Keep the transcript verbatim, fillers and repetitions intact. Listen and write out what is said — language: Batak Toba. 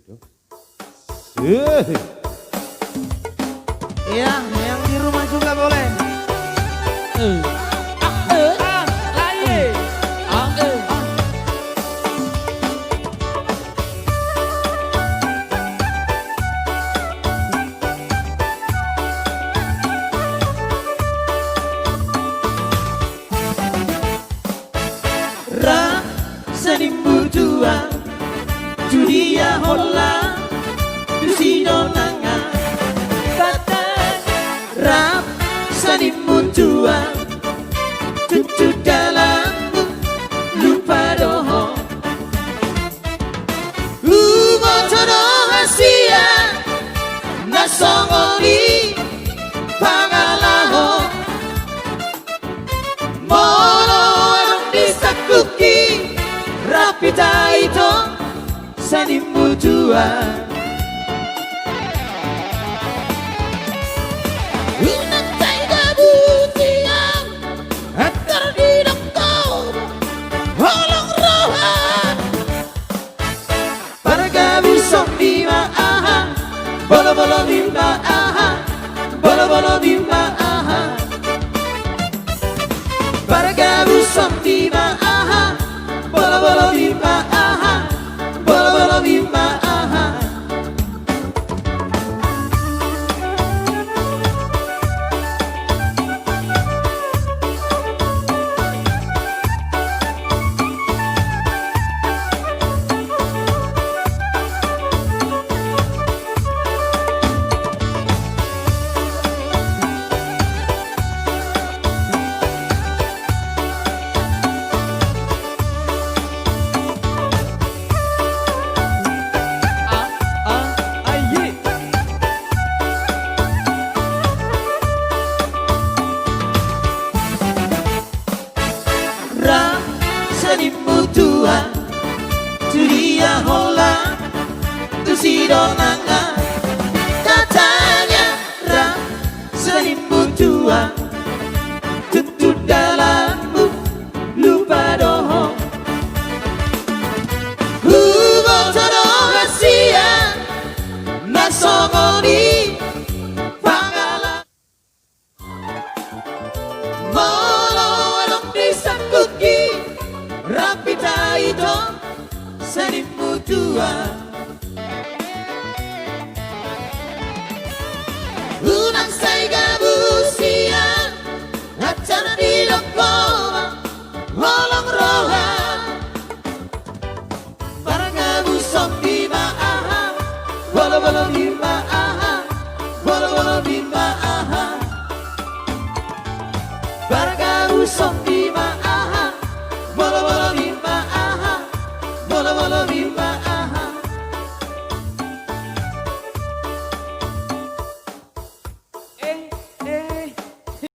Eh. Ya, yang di rumah juga boleh. Eh. Ah, eh. Ah, lain. Ah, eh. Ah. Rap sanimbu tuan, tu dia holan, tu si dongan. Rap sanimbu tuan, tutu dalanmu lupa do ho. Huboto do hasian na songon i pangalaho. Molo adong di sangkuki, rap hita ito sanimbu tuan. Unang sai gabusian, antar didok holong roha. Pargabusonmi ma aha, bolobolomi ma aha, bolobolomi ma aha. Pargabusonmi ma aha, bolobolomi ma aha, bolobolomi ma aha. Rap sanimbu tuan, tu dia holan, tu si dongan. Katanya rap sanimbu tuan, tutu dalanmu lupa do ho. Huboto do hasian na songon i pangalaho. Molo adong di sangkuki, rap hita ito sanimbu tuan. Unang sai gabusian, antar didok holong roha. Pargabusonmi ma aha, bolobolomi